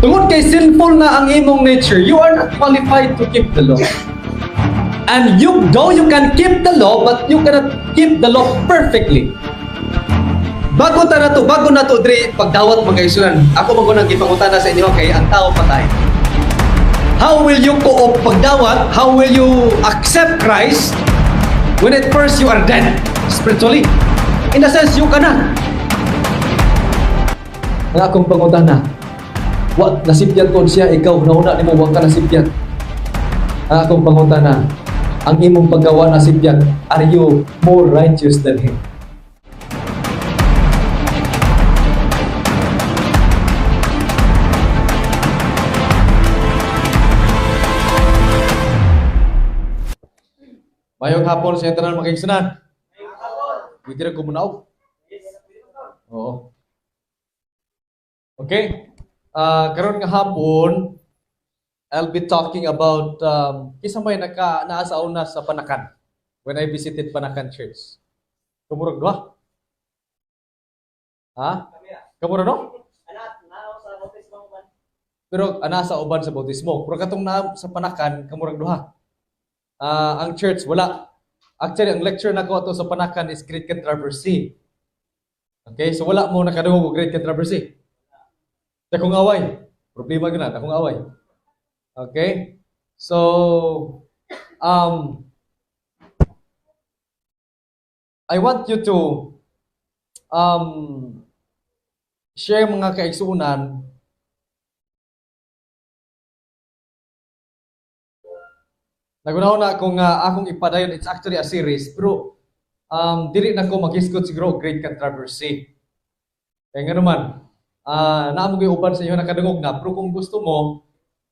Tungod kay sinful na ang imong nature, you are not qualified to keep the law. And you, though you can keep the law, but you cannot keep the law perfectly. Bago ta na to, bago na to dre pagdawat, mga isunan. Ako man nang gipangutana sa inyo kay ang tao patay. How will you co-op pagdawat? How will you accept Christ when at first you are dead spiritually? In the sense, you cannot. Ang akong pangutana, wa nasipyat kon siya, ikaw nauna nimo wa ka nasipyat. Ang akong pangutana, ang imong paggawa nasipyat, are you more righteous than him? Mayong hapon sa tanan, mga kaigsunan. Pwede ra ko munaog. Oo. Okay. Karon nga hapon, I'll be talking about kinsa may naka naa sa una sa Panacan when I visited Panacan Church. Kamurag duha. Ha? Kamura, no? Pero ana sa uban sa bautismo. Pero katong naa sa Panacan, kamurag duha. Ang church wala. Actually, ang lecture nako ato sa Panacan is Great Controversy. Okay, so wala mo nakadungog og Great Controversy. Dakong away. Problema gyud na, dakong away. Okay? So, I want you to share, mga kaigsuunan, naghuna ko nga akong ipadayon, it's actually a series, pero dili na ko maghisgot siguro og Great Controversy. Kaya nga naman, naa mo uban sa inyo nakadungog na, pero kung gusto mo,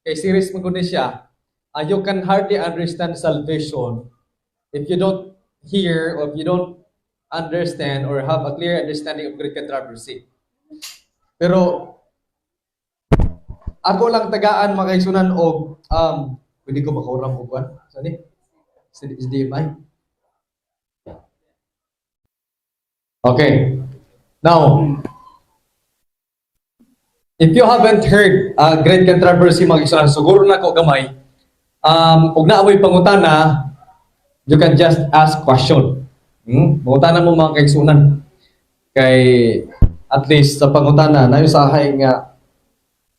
kay series man gud ni siya, you can hardly understand salvation if you don't hear or if you don't understand or have a clear understanding of Great Controversy. Pero ako lang tagaan, mga kaigsunan, og pwede ko makauram og kwan? Sani? SDMI? Okay. Now, if you haven't heard Great Controversy, mga kaigsunan, siguro na ko gamay, ug naa mo'y pangutana, you can just ask question. Pangutana mo, mga kaigsunan. Kay at least sa pangutana, nayo sa nga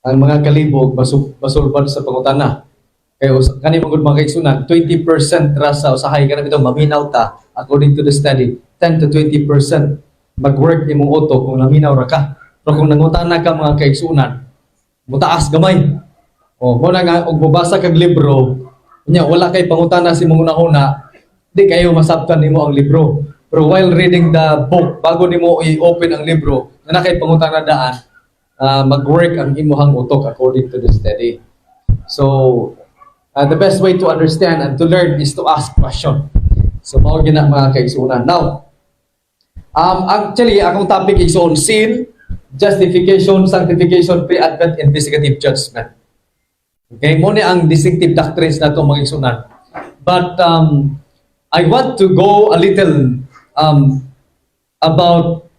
ang mga kalibog masulbad sa pangutana. Kay kani man gud, mga kaigsunan, 20% ra sa usahay kana bitaw maminaw ta, according to the study, 10 to 20% mag-work imong utok kung naminaw ra ka. Pero kung nangutana ka, mga kaigsunan, mutaas gamay. O mo na nga og mobasa kag libro, nya wala kay pangutana sa imong una-una, di kayo masabtan nimo ang libro. Pero while reading the book, bago nimo i-open ang libro, na kay pangutana daan, mag-work ang imuhang utok according to the study. So, the best way to understand and to learn is to ask question. So, mao gina, mga kaigsunan. Now, actually, akong topic is on sin, justification, sanctification, pre-advent, investigative judgment. Okay, mo ni ang distinctive doctrines nato, mga igsunan. But I want to go a little about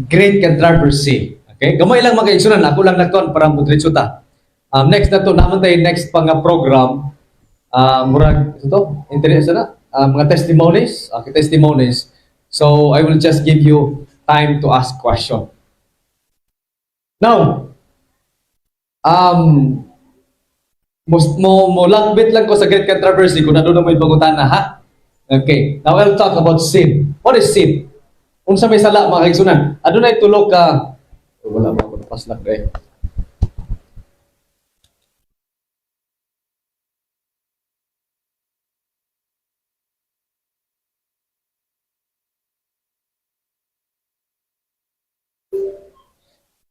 Great Controversy. Okay? Gamay lang, mga igsunan, ako lang nagtuan para mo ta. Next na to, naman tayo next pa nga program. Murag ito, interest na mga testimonies, okay, testimonies. So I will just give you time to ask question. Now, mo langbit lang ko sa Great Controversy kung ano na may pangutana, ha? Okay. Now I'll talk about sin. What is sin? Unsa may sala, mga kaigsunan? Adunay tulo ka, wala ba ako napaslak eh.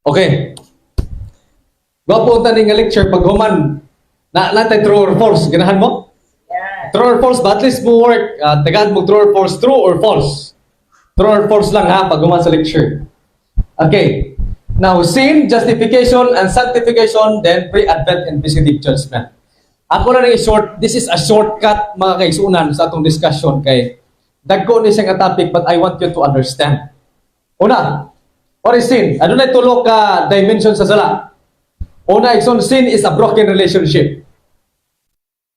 Okay. Gwapo unta ni nga lecture pag human na natay true or false. Ganahan mo? Yeah. True or false ba? At least mo work. Tagaan mo true or false. True or false? True or false lang ha pag human sa lecture. Okay. Now, sin, justification, and sanctification, then pre-advent investigative judgment. Ako na rin short, this is a shortcut, mga kaigsunan, sa atong discussion kay dagko ni siya nga topic, but I want you to understand. Una, what What is sin? Adunay tulo ka dimension sa sala. Una, igsoon, sin is a broken relationship.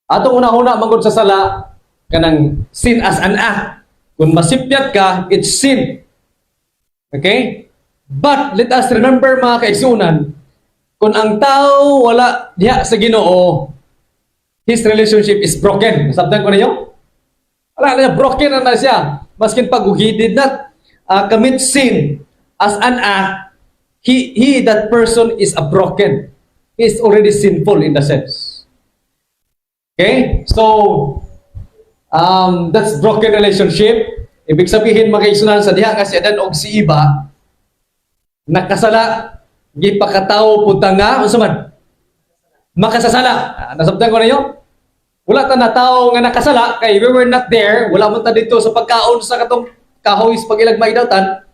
Atong una-una manggod sa sala, kanang sin as an act. Kung masipyat ka, it's sin. Okay? But let us remember, mga kaigsunan, kung ang tao wala diha sa Ginoo, his relationship is broken. Nasabtan ko ninyo? Wala na, broken na na siya. Maskin pag he did not commit sin as an act, he that person is a broken. He is already sinful in the sense. Okay? So, that's broken relationship. Ibig sabihin, mga kaigsunan, sa diha nga si Adan og si Eva, nakasala, gipakatao pud ta nga, unsa man? Makasasala. Ah, nasabtan ko ninyo? Wala ta natawo nga nakasala kay we were not there, wala man ta didto sa pagkaon sa katong kahoy sa pag-ilag maidawtan.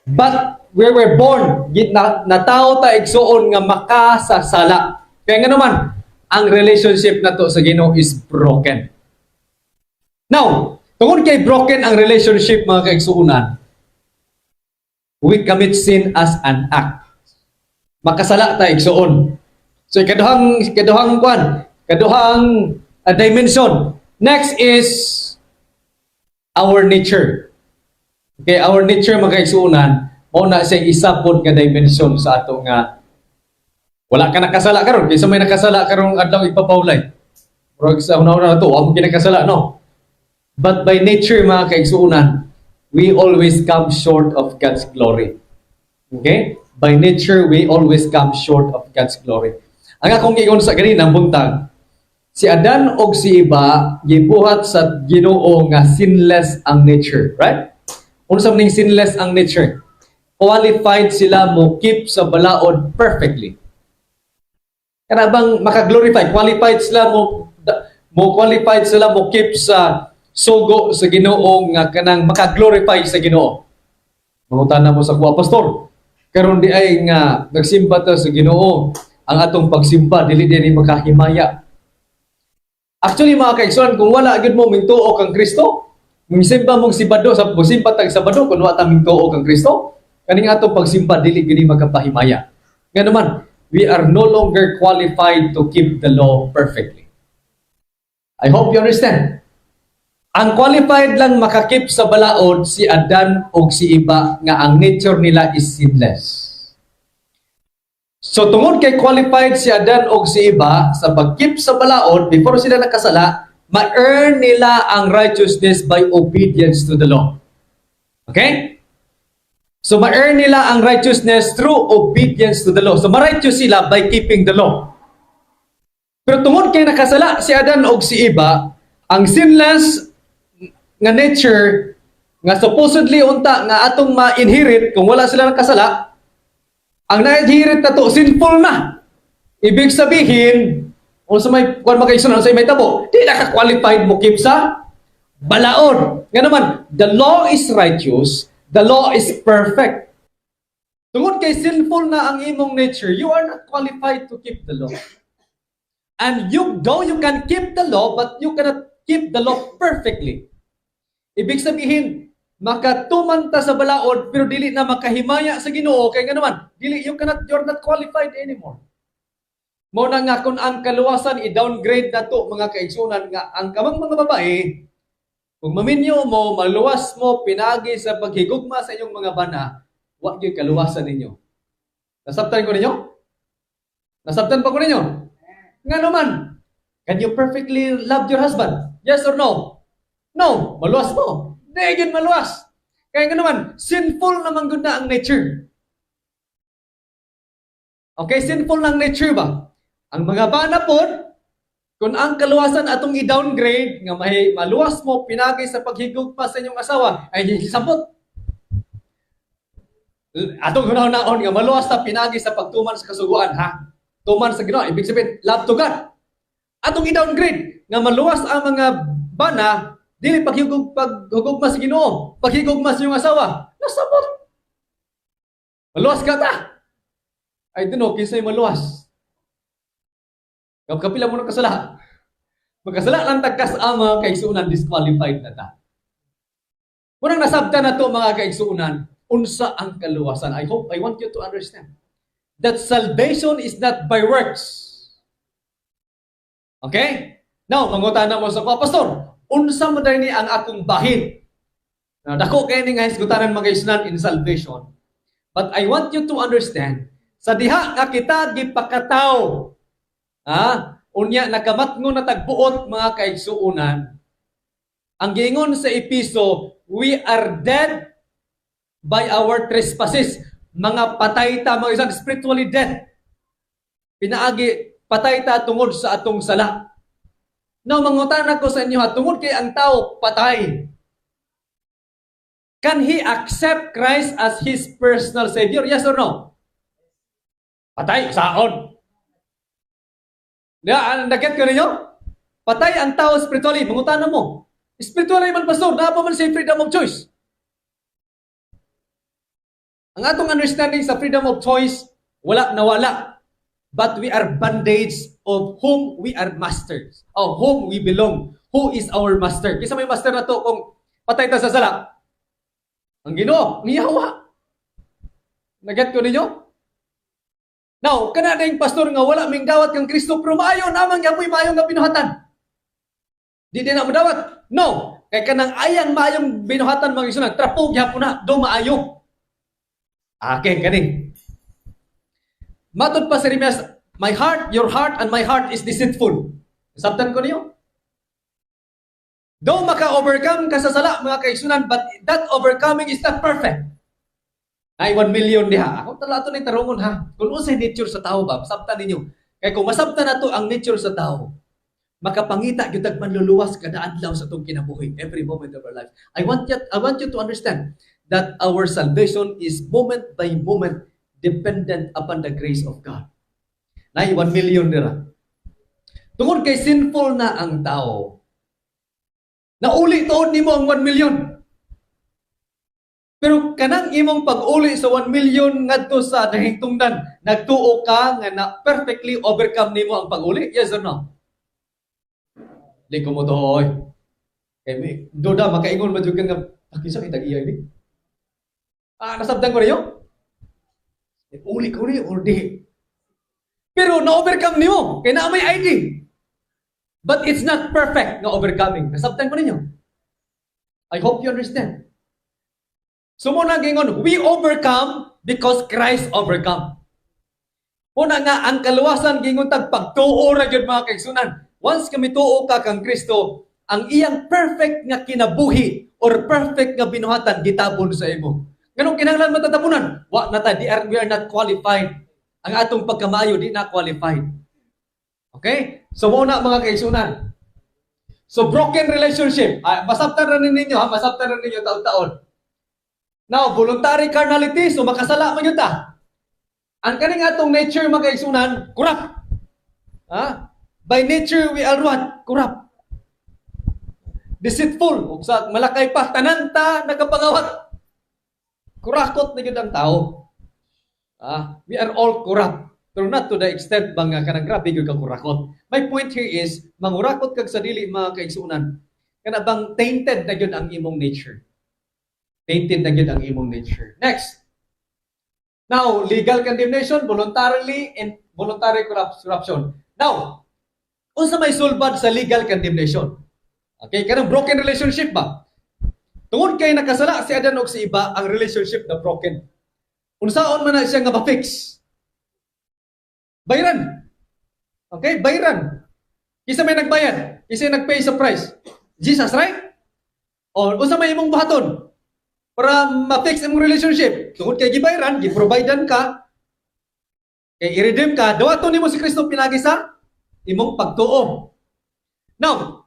But we were born, git na, natawo ta, igsuon, nga makasasala. Kaya nga naman, ang relationship nato sa Ginoo is broken. Now, tungod kay broken ang relationship, mga kaigsuonan, we commit sin as an act. Makasala ta, igsuon. So ikaduhang kwan, ikaduhang dimension. Next is our nature. Okay, our nature, mga kaigsuonan, mao na siya isa pod nga dimension sa ato nga wala ka nakasala karon. Kaysa may nakasala karong adlaw ipapawlay. Murag sa una-una na to, wa mo kinakasala, no? But by nature, mga kaigsuonan, we always come short of God's glory. Okay? By nature, we always come short of God's glory. Ang akong giingon sa ganinang buntag, si Adan og si Eva gibuhat sa Ginoo nga sinless ang nature, right? Unsa man ning sinless ang nature? Qualified sila mo keep sa balaod perfectly. Kana bang makaglorify, qualified sila mo keep sa sugo sa Ginoo nga kanang makaglorify sa Ginoo. Mangutana mo sa kuha, "Pastor, karon diay nga nagsimba ta sa Ginoo, ang atong pagsimba dili diay ni makahimaya." Actually, mga kaigsuonan, kung wala gyud mo mingtuo kang Kristo, mingsimba mong Sabado sa mosimba tag Sabado, kung wala ta mingtuo kang Kristo, kaning atong pagsimba dili gyud ni makapahimaya. Nga naman, we are no longer qualified to keep the law perfectly. I hope you understand. Ang qualified lang makakip sa balaod, si Adan o si Eva nga ang nature nila is sinless. So tungod kay qualified si Adan o si Eva sa pagkeep sa balaod before sila nakasala, ma-earn nila ang righteousness by obedience to the law. Okay? So ma-earn nila ang righteousness through obedience to the law. So ma-righteous sila by keeping the law. Pero tungod kay nakasala si Adan og si Eva, ang sinless nga nature nga supposedly unta nga atong ma-inherit kung wala sila nakasala, ang na-inherit na to, sinful na. Ibig sabihin, o sa may kuan makaigsoon, sa may tabo, di na ka-qualified mo keep sa balaod. Nga naman, the law is righteous, the law is perfect. Tungod kay sinful na ang imong nature, you are not qualified to keep the law. And you, though you can keep the law, but you cannot keep the law perfectly. Ibig sabihin, makatuman ta sa balaod pero dili na makahimaya sa Ginoo kay nga naman, dili you cannot you're not qualified anymore. Mao na nga kung ang kaluwasan i-downgrade na to, mga kaigsunan, nga ang kamang mga babae, kung maminyo mo, maluwas mo pinagi sa paghigugma sa inyong mga bana, wa gyud kaluwasan ninyo. Nasabtan ko ninyo? Nasabtan pa ko ninyo? Nga naman, can you perfectly love your husband? Yes or no? No, maluwas mo. Di gyud maluwas. Kaya nga naman, sinful naman gud na ang nature. Okay, sinful ng nature ba? Ang mga bana pod, kung ang kaluwasan atong i-downgrade, nga may maluwas mo pinagi sa paghigugma sa inyong asawa, ay sabot. Atong hunahon nga maluwas ta pinagi sa pagtuman sa kasuguan, ha? Tuman sa Ginoo, ibig sabihin, love to God. Atong i-downgrade nga maluwas ang mga bana dili paghigugma sa Ginoo, paghigugma sa inyong asawa. Nasabot. Maluwas ka ta. I don't know, kinsay maluwas. Kapila mo nakasala. Magkasala lang tagkas ang mga kaigsuunan, disqualified na ta. Unang nasabtan na to, mga kaigsuunan, Unsa ang kaluwasan? I want you to understand that salvation is not by works. Okay? Now, mangutana mo sa ko, "Pastor, unsa man ni ang akong bahin?" Now, dako kay ni nga hisgutanan, mga kaigsuonan, in salvation. But I want you to understand, sa diha nga kita gipakataw, unya nakamatngon na tag buot, mga kaigsuonan, ang giingon sa Episo, we are dead by our trespasses. Mga patay ta, mga isang spiritually dead. Pinaagi, patay ta tungod sa atong sala. Now, mangutana ko sa inyo ha, tungod kay ang tao patay, can he accept Christ as his personal Savior? Yes or no? Patay, saon. Ya, naget ko ninyo? Patay ang tao spiritually. Mangutana mo. "Spiritually man, Pastor, naa pa man siya freedom of choice." Ang atong understanding sa freedom of choice, wala na wala. But we are bondage of whom we are masters, of whom we belong. Who is our master? Kinsa may master nato kung patay ta sa sala? Ang Ginoo, ang Yawa. Naget ko ninyo? Now, kana na yung pastor nga wala ming dawat kang Kristo, pero maayo namang yapoy maayo nga binuhatan. Di din na dawat. No, kay kanang ayang maayong binuhatan, mga igsoon, trapo gyapon na, do maayo. Okay, kani. Matod pa sa Jeremias, my heart, your heart, and my heart is deceitful. Sabtan ko niyo? Though maka-overcome ka sa sala, mga kaigsuonan, but that overcoming is not perfect. Ay, 1 million diha. Ako tala ato ni tarungon ha. Kung unsay nature sa tao ba, masabtan ninyo. Kay kung masabtan nato ang nature sa tao, makapangita gyud tag manluluwas kada adlaw sa atong kinabuhi, every moment of our life. I want you to understand that our salvation is moment by moment dependent upon the grace of God. Nay 1 million dira. Tungod kay sinful na ang tao, nauli tuod nimo ang 1 million. Pero kanang imong pag-uli sa 1 million ngadto sa nahingtungdan, nagtuo ka nga na perfectly overcome nimo ang pag-uli? Yes or no? Di ko mo to. Kay may duda, makaingon man jud ka nga pakisa kay tag-iya ini. Ah, nasabtan ko niyo? Uli ko ni or di. Pero na-overcome nimo kay naa may ID. But it's not perfect nga overcoming. Nasabtan ko ninyo? I hope you understand. So mao na gingon, we overcome because Christ overcome. Mao na nga ang kaluwasan gingon tag pagtuo ra gyud, mga kaigsuonan. Once kami tuo ka kang Kristo, ang iyang perfect nga kinabuhi or perfect nga binuhatan gitabon sa imo. Nganong kinahanglan matatabunan? Wa na ta, we are not qualified. Ang atong pagkamaayo di na qualified. Okay? So mao na, mga kaigsuonan. So broken relationship, masabtan ra ninyo ha, masabtan ra ninyo taon-taon. Now, voluntary carnality, so makasala man yun ta. Ang kaning atong nature, mga kaigsuonan, corrupt. Ha? By nature, we are what? Corrupt. Deceitful. Ug sa malakay pa, tanan ta nagapangawat. Kurakot na yun ang tao. We are all corrupt. Pero not to the extent ba nga kanang grabe gyud ka kurakot. My point here is, mangurakot kag sa dili, mga kaigsuonan, kana bang tainted na gyud ang imong nature. Tainted na gyud ang imong nature. Next. Now, legal condemnation, voluntarily and voluntary corruption. Now, unsa may sulbad sa legal condemnation? Okay, kanang broken relationship ba? Tungod kay nakasala si Adan og si Eva, ang relationship na broken. Unsaon man na siya nga ma-fix? Bayran. Okay, bayran. Kinsa may nagbayad? Kinsa nagpay sa price? Jesus, right? O unsa may imong buhaton para ma-fix imong relationship? Tungod kay gibayran, gi-providean ka, kay i-redeem ka, dawaton nimo si Kristo pinagi sa imong pagtuo. Now,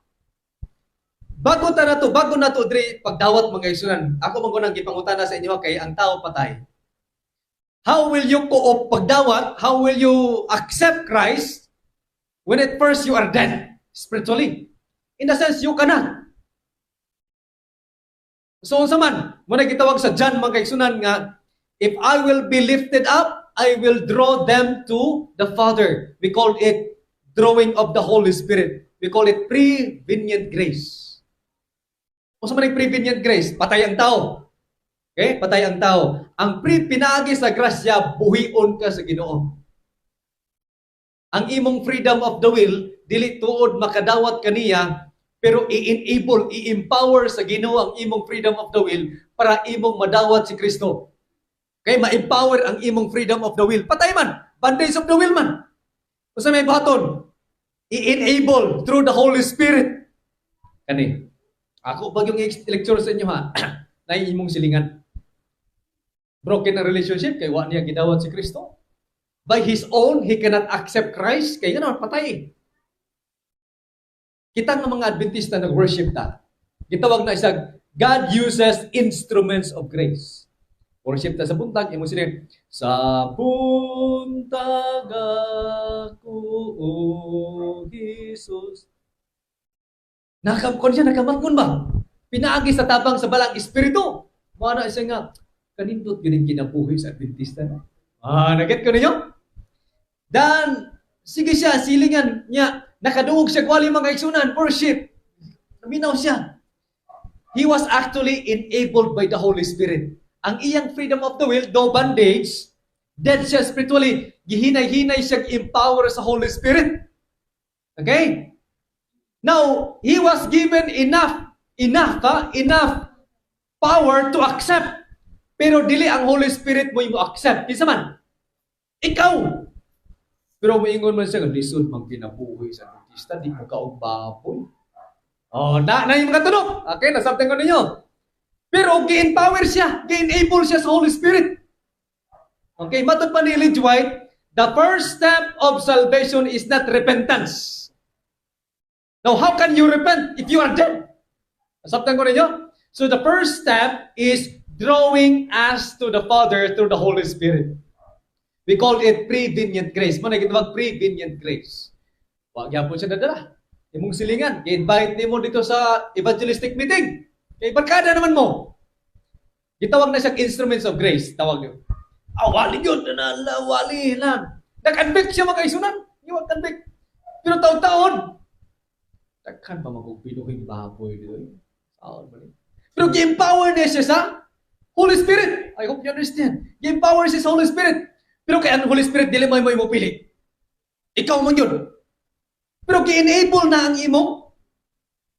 bago na to diri pagdawat, mga kaigsuonan, ako man kunang gipangutana sa inyo kay ang tao patay. How will you co-op pagdawat? How will you accept Christ when at first you are dead spiritually? In the sense, you cannot. So unsa man, mao na gitawag sa John, mga kaigsuonan, nga "If I will be lifted up, I will draw them to the Father." We call it drawing of the Holy Spirit. We call it prevenient grace. Unsa man ang prevenient grace? Patay ang tao. Okay? Patay ang tao. Ang free pinaagi sa grasya, buhion ka sa Ginoo. Ang imong freedom of the will, dili tuod makadawat kaniya, pero i-enable, i-empower sa Ginoo ang imong freedom of the will para imong madawat si Kristo. Okay, ma-empower ang imong freedom of the will. Patay man, bondage of the will man. Unsa may buhaton? I-enable through the Holy Spirit. Kani. Ako pag yung lecture sa inyo ha, na imong silingan. Broken ang relationship kay wa niya gidawat si Kristo. By his own, he cannot accept Christ kay ganoon patay. Kita nga mga Adventista, nag-worship ta. Gitawag na isang God uses instruments of grace. Worship ta sa buntag, imo sila sa buntag ako, O Jesus. Nakamkon siya, nakamatngon ba? Pinaagi sa tabang sa Balaang Espiritu. Mao na siya nga, kanindot yun ang kinabuhi sa Adventista. No? Ah, naget ko ninyo? Dan, sige siya, silingan niya, nakaduog siya kwali, mga kaigsunan, worship. Naminaw siya. He was actually enabled by the Holy Spirit. Ang iyang freedom of the will, though bondage, dead siya spiritually, gihinay-hinay siya empower sa Holy Spirit. Okay? Now, he was given enough, enough, ha? Enough power to accept. Pero dili ang Holy Spirit mo mo accept. Kinsa man? Ikaw. Pero moingon man siya, lisod mang kinabuhi sa Adventista, di mo kaog baboy. Oh, na yung mga tunog. Okay, nasabtan ko ninyo. Pero gi-empower siya, gi-enable siya sa Holy Spirit. Okay, matod pa ni Ellen G. White, the first step of salvation is not repentance. Now, how can you repent if you are dead? Nasabtan ko ninyo? So the first step is drawing us to the Father through the Holy Spirit. We call it prevenient grace. Mao na gitawag prevenient grace. Wa gyapon siya nadala. Imong silingan, gi-invite nimo dito sa evangelistic meeting. Kay barkada naman mo. Gitawag na siya instruments of grace. Tawag niyo. Ah, wali yun. Na, wali lang. Nag-convict siya, mga kaigsunan. Iwag convict. Pero taon-taon, daghan pa mag pinuhing baboy dito. Taon ba ni? Pero gi-empower niya siya sa Holy Spirit. I hope you understand. Gi-empower siya sa Holy Spirit. Pero kay ang Holy Spirit, dili mo pili. Ikaw man yun. Pero gi-enable na ang imong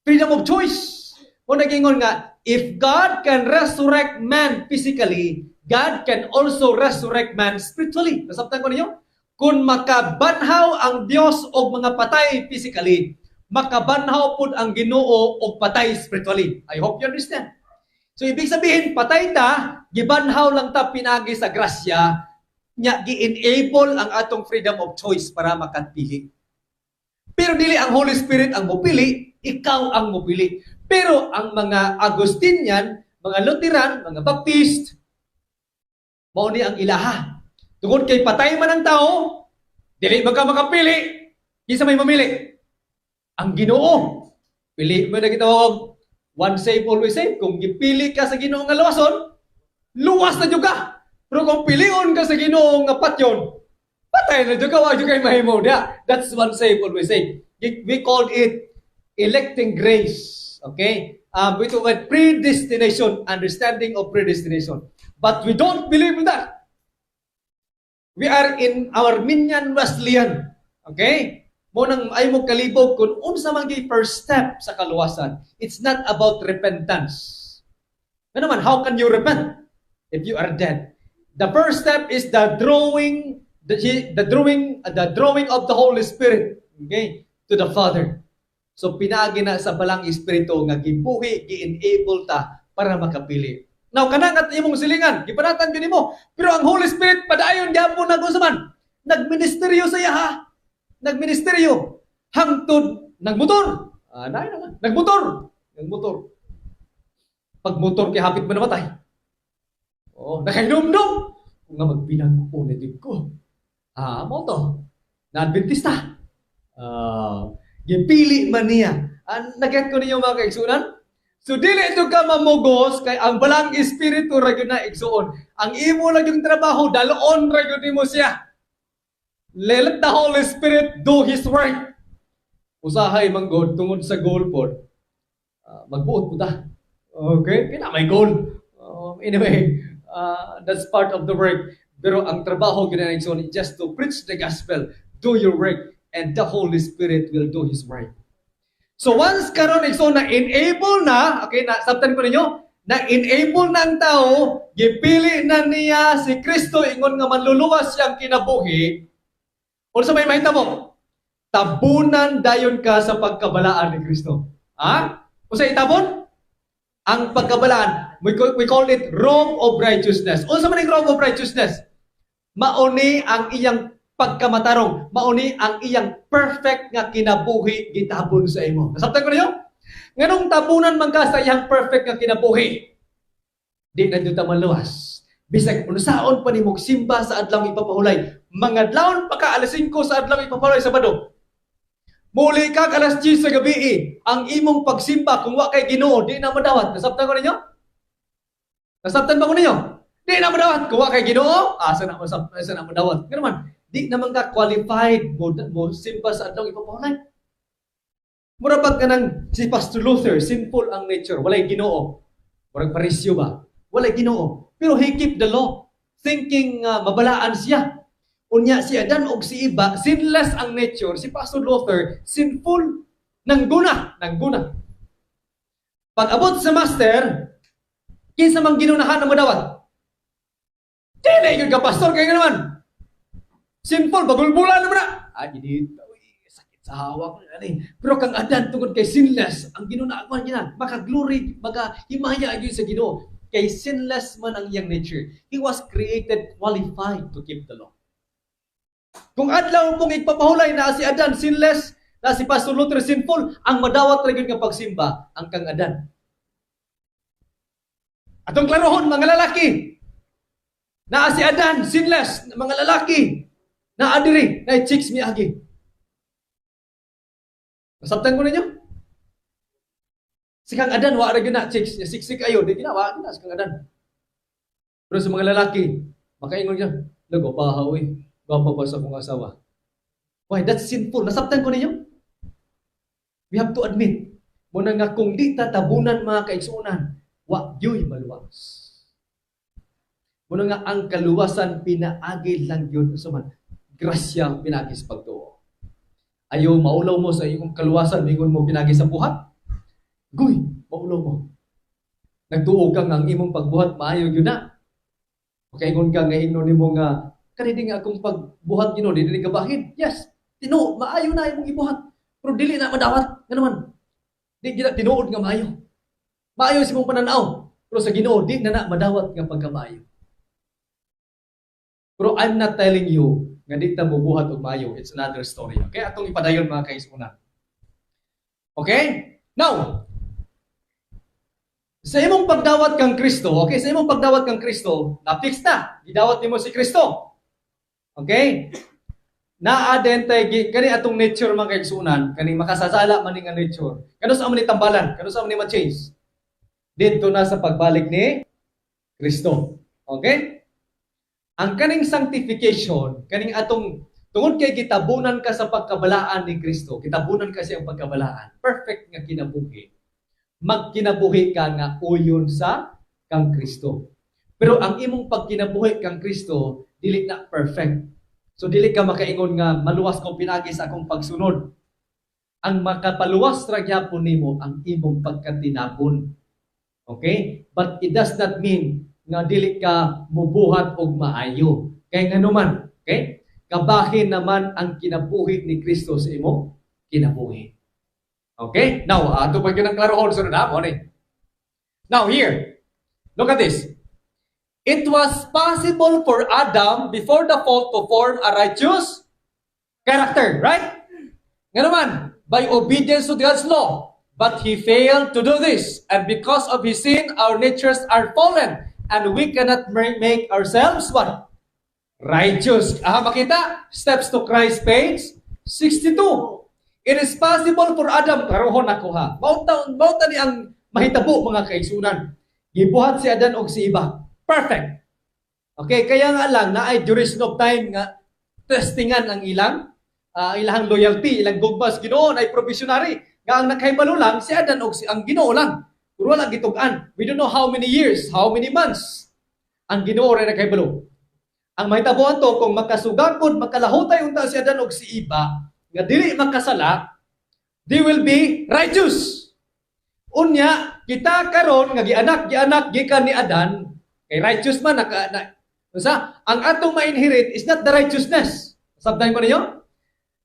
freedom of choice. Kung nagingon nga, if God can resurrect man physically, God can also resurrect man spiritually. Nasabtan ko ninyo? Kung makabanhaw ang Dios og mga patay physically, makabanhaw pud ang Ginoo og patay spiritually. I hope you understand. So ibig sabihin, patay ta, gibanhaw lang ta pinagi sa grasya, nya gi-enable ang atong freedom of choice para makapili. Pero dili ang Holy Spirit ang mupili, ikaw ang mupili. Pero ang mga Agustinian, mga Lutheran, mga Baptist, mao ni ang ilaha. Tungod kay patay man ang tao, dili man ka makapili, kinsa may mamili? Ang Ginoo. Pili mo na gitawag one save, always save. Kung gipili ka sa Ginoo nga luwason, luwas na jud ka. Pero kung pilion ka sa Ginoo nga patyon, patay na jud ka, wa jud kay mahimo diha. That's one save, always save. We called it electing grace. Okay? We talk about predestination, understanding of predestination. But we don't believe in that. We are in Arminian Wesleyan. Okay? Mao nang ay mo kalibog kung unsa man gyud first step sa kaluwasan. It's not about repentance. Ano naman, how can you repent if you are dead? The first step is the drawing of the Holy Spirit, okay, to the Father. So pinaagi na sa Balaang Espiritu nga gibuhi, gi-enable ta para makapili. Now kanang at imong silingan, gipanatan gyud nimo. Pero ang Holy Spirit padayon gyapon na kung man. Nagministeryo sa iya ha. Nagministeryo hangtod nagmotor. Ah, na na. Nagmotor. Nagmotor. Pag motor kay hapit mo namatay. Oh, nakahinumdum. Kung nga magbinag-o na ko. Ah, mo to. Na Adventista. Ah, gipili man niya. Ah, naget ko ninyo, mga kaigsunan? So dili ito ka mamugos kay ang Balaang Espiritu ra gyud na, igsuon. Ang imo lang yung trabaho, dalon ra gyud nimo siya. Let the Holy Spirit do His work. Usahay man god tungod sa goal pod. Magbuot po ta. Okay, kina may goal. Anyway, that's part of the work. Pero ang trabaho gyud na, igsoon, just to preach the gospel, do your work, and the Holy Spirit will do His work. So once karon, igsoon, na enable na, okay, na sabtan ko ninyo, na enable na ang tao, gipili na niya si Kristo ingon nga manluluwas siyang kinabuhi. Unsa may mahitabo? Tabunan dayon ka sa pagkabalaan ni Kristo. Ha? Unsa itabon? Ang pagkabalaan. We call it robe of righteousness. Unsa man ang robe of righteousness? Mauni ang iyang pagkamatarong, mauni ang iyang perfect nga kinabuhi gitabon sa imo. Nasabtan ko ninyo? Nganong tabunan man ka sa iyang perfect nga kinabuhi? Di na jud ta maluwas. Bisag unsaon pa nimo simba sa adlaw ipapahulay, mangadlawon pa ka alas 5 sa adlaw ipapahulay, Sabado. Muli ka alas 10 sa gabi eh. Ang imong pagsimba, kung wa kay Ginoo, di na madawat. Nasabtan ko ninyo? Nasabtan ba ko ninyo? Di na madawat kung wa kay Ginoo, asa na mo asa na madawat? Ngano man, di naman ka qualified mo simba sa adlaw ipapahulay. Mura pag kanang si Pastor Luther, sinful ang nature, walay Ginoo. Murag parisyo ba? Walay Ginoo. Pero he keep the law, thinking mabalaan siya. Unya si Adan og si Eva, sinless ang nature. Si Pastor Luther, sinful. Nangguna, nangguna. Pag abot sa master, kinsa mang ginunahan ang madawat? Dili gyud ka, pastor, kay nga naman. Sinful, bagulbulan naman na. Ah, hindi, uy, sakit sa hawak. Ano. Pero kang Adan, tungod kay sinless, ang ginunaan man niya, maka-glory, maka-himaya gyud sa Ginoo. Kay sinless man ang iyang nature. He was created qualified to keep the law. Kung adlaw pong ipapahulay na si Adan sinless, na si Pastor Luther sinful, ang madawat ra gyud nga pagsimba ang kang Adan. Atong klarohon, mga lalaki. Naa si Adan sinless, mga lalaki. Naa diri, na chicks miagi. Nasabtan ko ninyo? Si kang Adan wa ra gyud na chicks, siksik ayo, di ginawa na si kang Adan. Pero sa mga lalaki, makaingon niya, "Lago pa uy, gwapa pa sa akong asawa." Why? That's sinful. Nasabtan ko ninyo? We have to admit, muna nga kung di tatabunan, mga kaigsuonan, wa gyuy maluwas. Muna nga ang kaluwasan pinaagi lang yun sa man grasya, pinaagi sa pagtuo. Ayo maulaw mo sa imong kaluwasan, mingon mo pinaagi sa buhat. Guy, maulaw mo. Nagtuo ka nga ang imong pagbuhat maayo gyud na. Makaingon ka nga ingnon nimo nga kani di nga akong pagbuhat, Ginoo, dili ka bahin. Yes, tinuod maayo na imong gibuhat. Pero dili na madawat nga naman. Di gina tinuod nga maayo. Maayo sa imong pananaw, pero sa Ginoo di na na madawat nga pagkamaayo. Pero I'm not telling you nga di ta mubuhat og maayo. It's another story. Okay? Atong ipadayon, mga kaigsuonan. Okay? Now, sa imong pagdawat kang Kristo, okay, sa imong pagdawat kang Kristo, na-fix na. Gidawat nimo si Kristo. Okay? Naa din tay kani atong nature, mga kaigsuonan, kani makasasala man ni nga nature. Kanus-a man ni tambalan, kanus-a man ni ma-change? Didto na sa pagbalik ni Kristo. Okay? Ang kaning sanctification, kaning atong tungod kay gitabunan ka sa pagkabalaan ni Kristo, gitabunan ka siyang pagkabalaan, perfect nga kinabuhi. Magkinabuhi ka nga uyon sa kang Kristo. Pero ang imong pagkinabuhi kang Kristo dili na perfect. So dili ka makaingon nga maluwas ko pinaagi sa akong pagsunod. Ang makapaluwas ra gyapon nimo ang imong pagkatinabon. Okay? But it does not mean nga dili ka mubuhat og maayo. Kay nganuman, okay? Kabahin naman ang kinabuhi ni Kristo sa imong kinabuhi. Okay? Now, ato pa gyud ang klarohon sunod ha, mo ni. Now here, look at this. It was possible for Adam before the fall to form a righteous character, right? Nga naman, by obedience to God's law. But he failed to do this. And because of his sin, our natures are fallen. And we cannot make ourselves what? Righteous. Ah, makita? Steps to Christ, page 62. It is possible for Adam, karohon ako ha. Mauta ni ang mahitabo, mga kaigsuonan. Gibuhat si Adan og si Eva. Perfect. Okay, kaya nga lang na ay duration of time nga testingan ang ilang loyalty, ilang gugma sa Ginoo ay provisionary. Nga ang nakahibalo lang si Adan og si ang Ginoo lang. Pero wala gitug-an. We don't know how many years, how many months. Ang Ginoo ra nakahibalo. Ang mahitabo to kung makasugakod, makalahutay unta si Adan og si Eva, nga dili makasala, they will be righteous. Unya, kita karon nga gianak gianak gikan ni Adan, kay righteous man naka na, unsa? Ang atong ma-inherit is not the righteousness. Sabtan ko ninyo?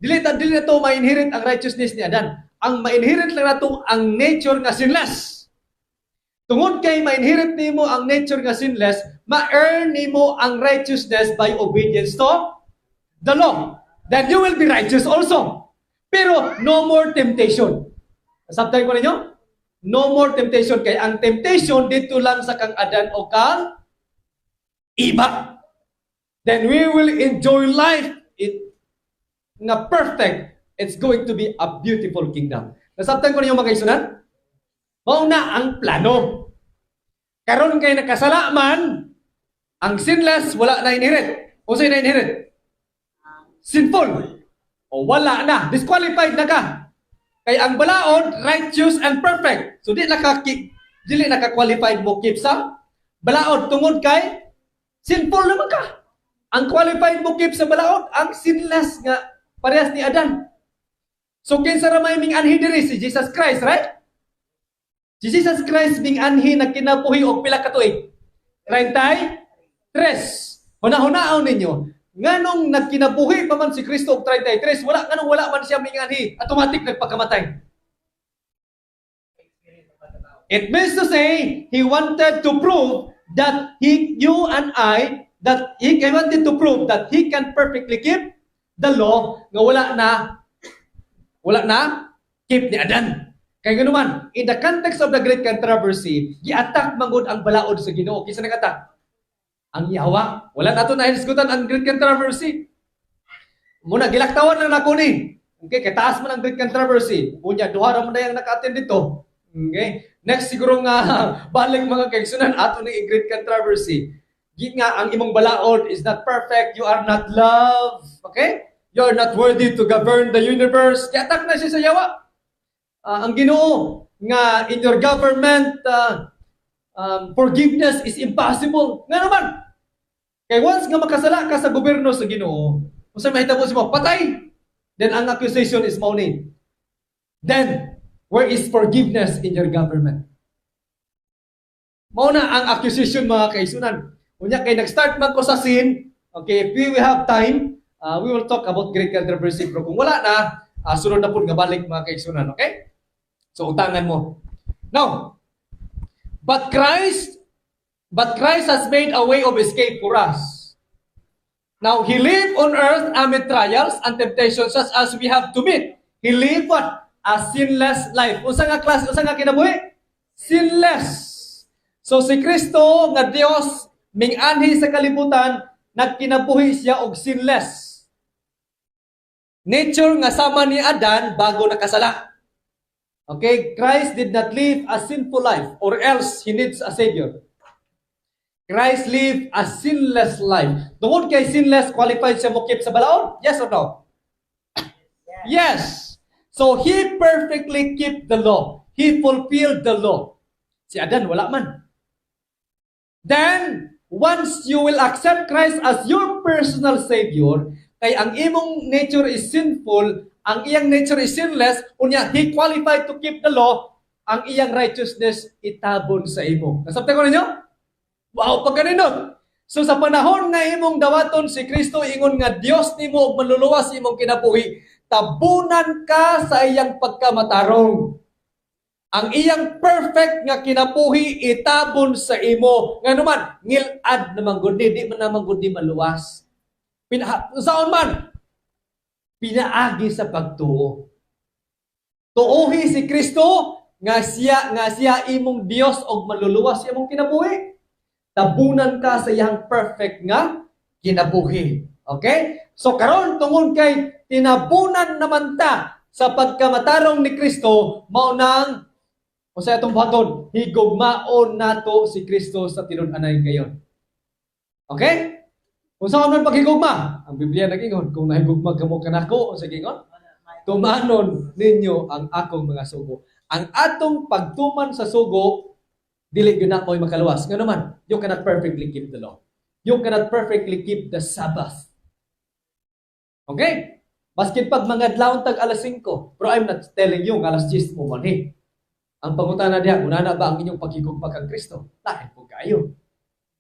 Dili na to ma-inherit ang righteousness ni Adan. Ang ma-inherit lang nato ang nature nga sinless. Tungod kay ma-inherit nimo ang nature nga sinless, ma-earn nimo ang righteousness by obedience to the law. Then you will be righteous also. Pero no more temptation. Sabtan ko ninyo? No more temptation, kay ang temptation dito lang sa kang Adan o kang Eva. Then we will enjoy life it nga perfect. It's going to be a beautiful kingdom. Nasabtan ko ninyo, mga kaigsuonan? Mao na ang plano. Karon kay nakasala man, ang sinless wala na inherit. Unsay na inherit? Sinful. O wala na, disqualified na ka. Kay ang balaod righteous and perfect. So dili na ka qualified mo keep sa balaod tungod kay sinful naman ka. Ang qualified mo keep sa balaod ang sinless nga parehas ni Adan. So kinsa ra may ming anhi diri? Si Jesus Christ, right? Si Jesus Christ ming anhi, nagkinabuhi og pila ka tuig? 33. Huna-hunaon ninyo, nganong nagkinabuhi pa man si Kristo og 33, wala nganong wala man siya minganhi, automatic nagpakamatay? It means to say, he wanted to prove that he, you and I, that he wanted to prove that he can perfectly keep the law nga wala na keep ni Adan. Kay man, in the context of the great controversy, gi-attack mangud ang balaod sa Ginoo. Kinsa nag-attack? Ang yawa. Wala nato na hisgutan ang great controversy. Muna gilaktawan lang nako ni. Okay, kay taas man ang great controversy. Unya duha ra man na yang naka-attend dito. Okay? Next siguro nga balik, mga kaigsuonan, ato ni great controversy. Gi nga ang imong balaod is not perfect, you are not love. Okay? You are not worthy to govern the universe. Gi-attack na siya sa yawa. Ang Ginoo nga in your government forgiveness is impossible. Nga naman. Kay once nga makasala ka sa gobyerno sa Ginoo, unsa mahitabo sa mo? Patay. Then ang accusation is mao ni. Then where is forgiveness in your government? Mao na ang accusation, mga kaigsuonan. Unya kay nag-start man ko sa sin, okay, if we will have time, we will talk about great controversy. Pero kung wala na, sunod na po nga balik, mga kaigsuonan, okay? So utangan mo. Now, but Christ has made a way of escape for us. Now, He lived on earth amid trials and temptations such as we have to meet. He lived what? A sinless life. Unsa nga class, unsa nga kinabuhi? Sinless. So si Kristo nga Dios ming-anhi sa kalibutan, nagkinabuhi siya og sinless. Nature nga sama ni Adan bago nakasala. Okay, Christ did not live a sinful life or else he needs a savior. Christ lived a sinless life. Tungod kay sinless, qualified siya mo keep sa balaod? Yes or no? Yes. So he perfectly kept the law. He fulfilled the law. Si Adan, wala man. Then, once you will accept Christ as your personal Savior, kay ang imong nature is sinful, ang iyang nature is sinless, unya, he qualified to keep the law, ang iyang righteousness itabon sa imo. Nasabtan ko ninyo? Wow, pagkaninot. So sa panahon nga imong dawaton si Kristo ingon nga Dios nimo ug manluluwas imong kinabuhi, tabunan ka sa iyang pagkamatarong. Ang iyang perfect nga kinabuhi itabon sa imo. Nga naman, ngilad naman gud ni, di man naman gud ni maluwas. Saon man? Pinaagi sa pagtuo. Tuohi si Kristo nga siya imong Dios og manluluwas sa imong kinabuhi. Tabunan ka sa iyang perfect nga kinabuhi. Okay? So karon, tungod kay tinabunan naman ta sa pagkamatarong ni Kristo, mao nang unsay atong buhaton? Higugmaon nato si Kristo sa tinud-anay kayon. Okay? Unsa man paghigugma? Ang Biblia nag-ingon, kung nahigugma kamo kanako, unsa gingon? Tumanon ninyo ang akong mga sugo. Ang atong pagtuman sa sugo, dili gyud na mo'y makaluwas. Ngano man, you cannot perfectly keep the law. You cannot perfectly keep the Sabbath. Okay? Maskin pag mangadlawon tag alas 5, pero I'm not telling you nga alas 10 mo manhi. Ang pangutana diha, kung na ba ang inyong paghigugma kang Kristo? Lain po kayo.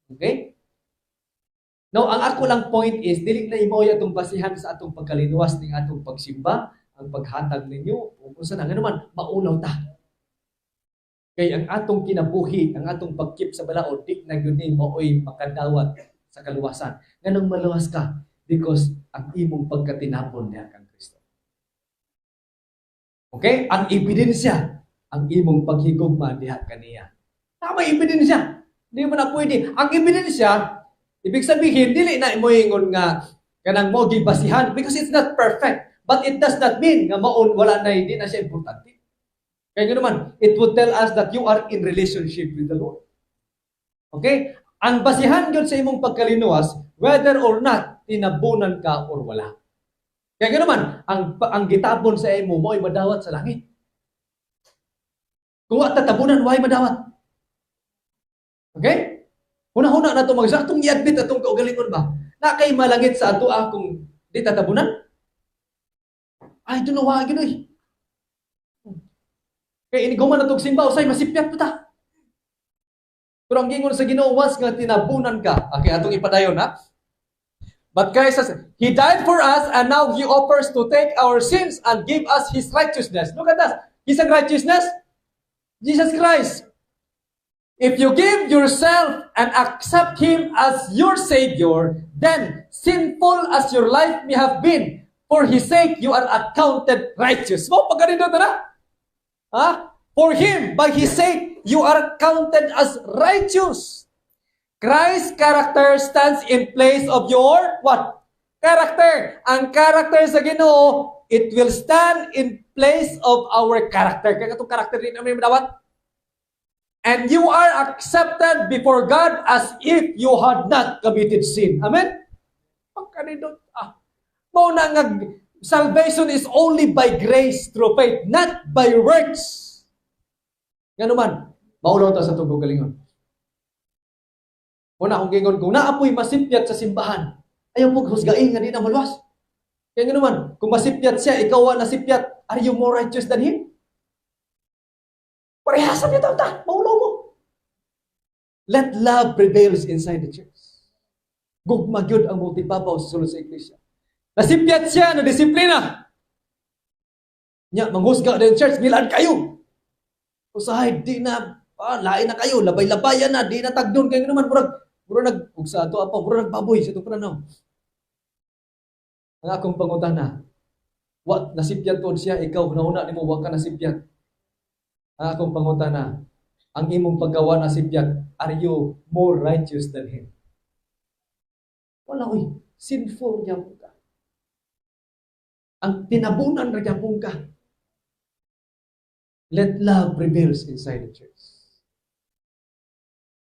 Okay? Now, ang ako lang point is, dili na imo atong basihan sa atong pagkalinuwas ning atong pagsimba, ang paghatag ninyo, kung unsa na, ngano man, maulaw ta. Kay ang atong kinabuhi, ang atong pag-keep sa balaod, di na gyud ni maoy makadawat sa kaluwasan. Nganong maluwas ka? Because ang imong pagkatinapon niya kang Kristo. Okay? Ang ebidensya, ang imong paghigugma diha kaniya. Tama ebidensya. Hindi mo na pwede. Ang ebidensya, ibig sabihin, dili na mo ingon nga kanang mo gibasihan because it's not perfect. But it does not mean nga maon wala na, hindi na siya importante. Kaya nga naman, it would tell us that you are in relationship with the Lord. Okay? Ang basihan gyud sa imong pagkalinuwas, whether or not tinabunan ka or wala. Kaya nga naman, ang gitabon sa imo mo'y madawat sa langit. Kung wa tatabunan, why madawat? Okay? Huna-huna na ito mag atong i-admit atong kaugalingon ba? Na kay malangit sa ato ah, kung di tatabunan? I don't know why ginoy. Kay iniguman na tog simba usay masipyat pa ta. Pero ang gingon sa Ginoo, once nga tinabunan ka, okay, atong ipadayon ha. But Christ says, He died for us and now He offers to take our sins and give us His righteousness. Look at that. His righteousness? Jesus Christ. If you give yourself and accept Him as your Savior, then sinful as your life may have been, for His sake, you are accounted righteous. Mo, pagkanindot na? Ha? For Him, by His sake, you are counted as righteous. Christ's character stands in place of your what? Character. Ang character sa Ginoo, it will stand in place of our character. Kaya itong character din namin madawat. And you are accepted before God as if you had not committed sin. Amen? Pagkanindot. Ah. Mao na nga salvation is only by grace through faith, not by works. Ngano man, maulaw ta sa atong kaugalingon. Una akong gingon, kung naapoy masipyat sa simbahan, ayaw mo husgain nga di na maluwas. Kaya nga naman, kung masipyat siya, ikaw wa nasipyat, are you more righteous than him? Parehasan niya ta, maulaw mo. Let love prevails inside the church. Gugma gyud ang multibabaw sa sulod sa iglesia. Nasipyat siya na disiplina. Nya, manghusga din church, ngilan kayo. Usahay, di na, lain na kayo, labay-labayan na, di na tagdon. Kaya naman, murag nag, ug sa ato apa, murag nagbaboy sa itong pananaw. Ang akong pangutana, wa nasipyat pod siya, ikaw, hunahuna nimo wa ka nasipyat. Ang akong pangutana, ang imong pagkawa nasipyat, are you more righteous than him? Wala oy, sinful gyapon ka. Ang tinabunan ra gyapon ka. Let love prevails inside the church.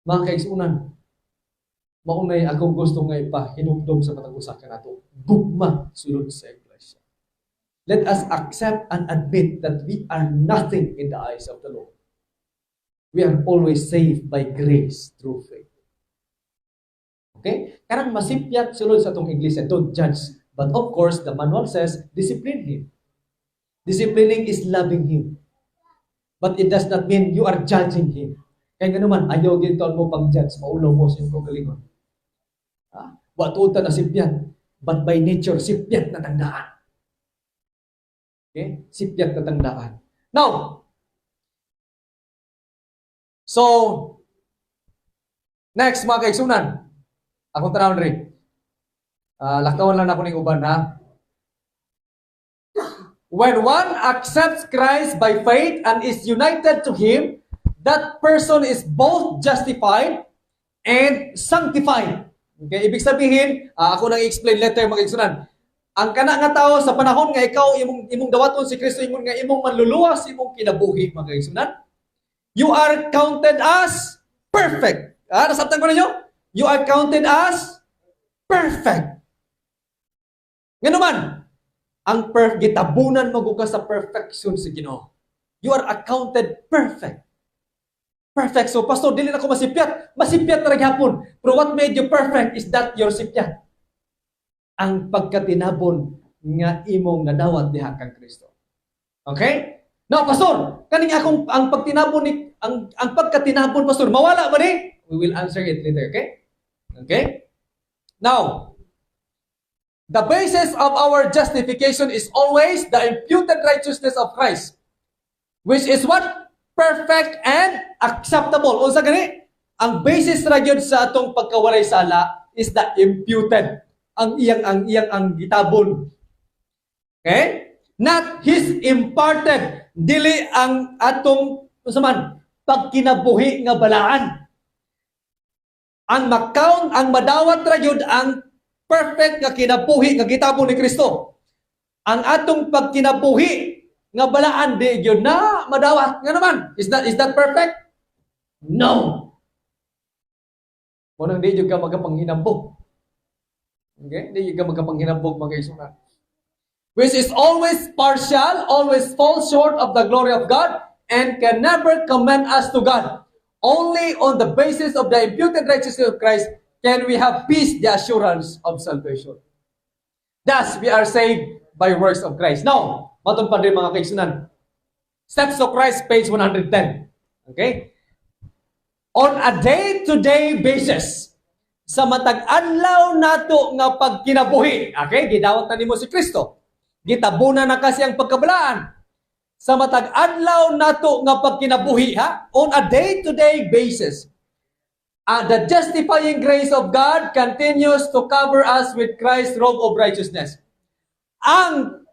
Mga kaigsunan, maunay akong gusto nga ipahinumdom sa matag usa kanato. Gugma sulod sa iglesia. Let us accept and admit that we are nothing in the eyes of the Lord. We are always saved by grace through faith. Okay? Karang masipyat sulod sa atong iglesia, don't judge. But of course, the manual says, discipline him. Disciplining is loving him. But it does not mean you are judging him. Kaya nga naman, ayaw gintuan mo pang judge, maulaw mo sa iyong kaugalingon. Ha? Wa tuod ta na sipyat, but by nature, sipyat na tandaan. Okay? Sipyat na tandaan. Now, so, next, mga kaigsunan, akong tanawon rin. Lakawan lang nako ning uban ha. When one accepts Christ by faith and is united to Him, that person is both justified and sanctified. Okay, ibig sabihin, ako nang i-explain later, mga kaigsunan. Ang kana nga tao sa panahon nga ikaw imong dawaton si Kristo imong nga imong manluluwas imong kinabuhi, mga kaigsunan, you are counted as perfect. Nasabtan ko ninyo? You are counted as perfect. Ngano man, ang gitabunan mo ka sa perfection sa Ginoo. You are accounted perfect. Perfect. So, "Pastor, dili na ko masipyat." Masipyat na gihapon. Pero what made you perfect is that your sipyat. Ang pagkatinabon nga imong nadawat diha kang Kristo. Okay? Now, "Pastor, kaning akong ang pagtinabon ni ang pagkatinabon, Pastor, mawala ba ni?" We will answer it later, okay? Okay? Now, the basis of our justification is always the imputed righteousness of Christ, which is what? Perfect and acceptable. Unsa gani? Ang basis ra gyud sa atong pagkawalay sala is the imputed. Ang iyang gitabon. Okay? Not his imparted. Dili ang atong unsa man pagkinabuhi nga balaan. Ang makount, ang madawat ra gyud ang perfect nga kinabuhi nga gitabon ni Kristo. Ang atong pagkinabuhi nga balaan, di gyud na madawat. Nga naman, is that perfect? No. Mao nang di gyud ka magapanghinambog. Okay? Di gyud ka magapanghinambog, mga kaigsuonan. Which is always partial, always falls short of the glory of God, and can never commend us to God. Only on the basis of the imputed righteousness of Christ can we have peace, the assurance of salvation. Thus, we are saved by works of Christ. Now, matun pa rin, mga kaigsuonan. Steps to Christ, page 110. Okay? On a day-to-day basis, sa matag adlaw nato nga pagkinabuhi, okay, gidawat na nimo si Kristo. Gitabunan na kasi ang pagkabalaan. Sa matag adlaw nato nga pagkinabuhi, ha, on a day-to-day basis, the justifying grace of God continues to cover us with Christ's robe of righteousness. Ang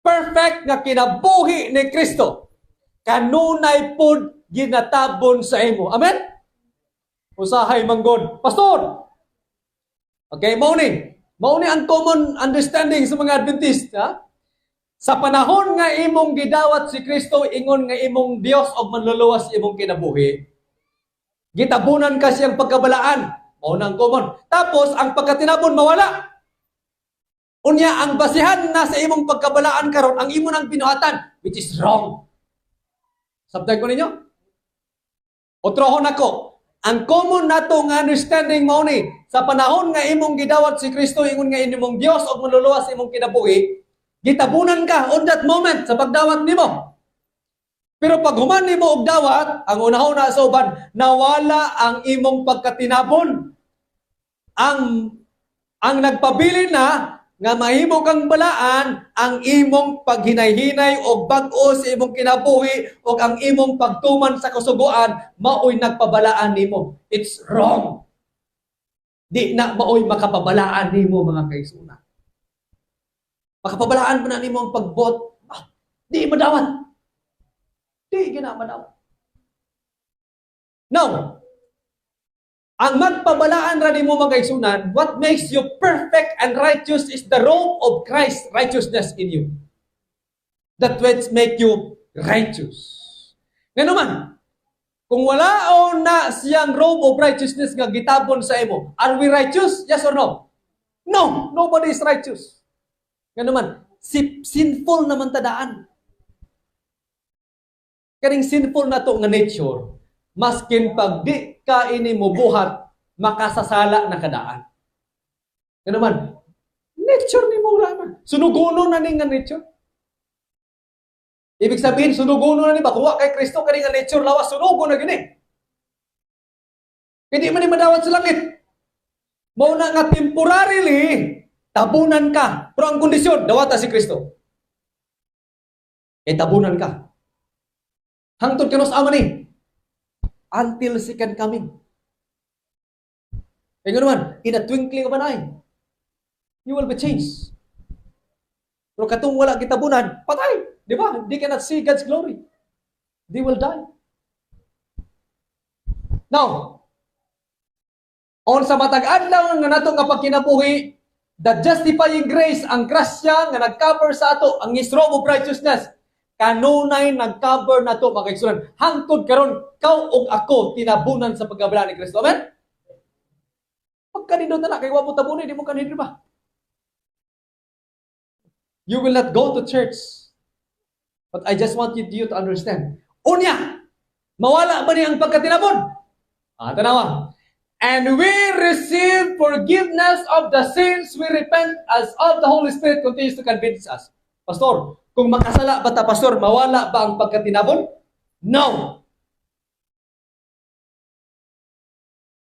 perfect nga kinabuhi ni Kristo kanunay pod ginatabon sa imo. Amen? Usahay manggod, "Pastor." Okay, mao ni. Mao ni ang common understanding sa mga Adventist, ha? Sa panahon nga imong gidawat si Kristo ingon nga imong Dios og manluluwas imong kinabuhi, gitabunan ka siyang pagkabalaan. Mao na ang common. Tapos ang pagkatinabon mawala. Unya ang basihan na sa imong pagkabalaan karon ang imo nang binuhatan, which is wrong. Sabtay ko ninyo? Otrohon ako. Ang common nato nga understanding mao ni, sa panahon nga imong gidawat si Kristo ingon nga imong Dios og manluluwas imong kinabuhi, gitabunan ka on that moment sa pagdawat nimo. Pero pag human nimo og dawat, ang unahuna sa uban, nawala ang imong pagkatinabon. Ang nagpabilin na nga mahimo kang balaan ang imong paghinay-hinay og bag-o sa imong kinabuhi og ang imong pagtuman sa kasuguan maoy nagpabalaan nimo. It's wrong. Di na maoy makapabalaan nimo, mga kaigsuonan. Makapabalaan pa na nimo ang pagbot. Ah, di madawat. Di gina madawat. Now, ang magpabalaan ra nimo, mga kaigsuonan, what makes you perfect and righteous is the robe of Christ's righteousness in you. That which make you righteous. Ngano man, kung wala o na siyang robe of righteousness nga gitabon sa imo, are we righteous? Yes or no? No, nobody is righteous. Ngano man, sinful naman tadaan. Kaning sinful na to nga nature, maskin pag di ka ini mo buhat, makasasala na kadaan. Ngano man, nature ni mo wala man. Sunugono na ni nga nature. Ibig sabihin, sunugono na ni ba? Kuha kay Kristo, kani nga nature lawas, sunugo na gini. Hindi man ni madawat sa langit. Mao na nga temporarily, tabunan ka. Pero ang kondisyon, dawata si Kristo. Kay tabunan ka. Hangtod kanus ama ni? Until second coming. Kaya nga naman, in a twinkling of an eye, you will be changed. Pero katong wala gitabunan, patay. Di ba? They cannot see God's glory. They will die. Now, on sa matag adlaw nga nato nga pagkinabuhi, the justifying grace, ang grasya nga nag-cover sa ato, ang his robe of righteousness, kanunay nag-cover nato, mga kaigsuonan. Hangtod karon, ikaw ug ako tinabunan sa pagkabalaan ni Kristo. Amen? Pagkanindot na na, kay wa mo tabunan, di mo kanindot ba? You will not go to church. But I just want you to understand. Unya, mawala ba niya ang pagkatinabon? Ah, tanawa. And we receive forgiveness of the sins we repent as of the Holy Spirit continues to convince us. Pastor, kung makasala ba ta, Pastor, mawala ba ang pagkatinabon? No.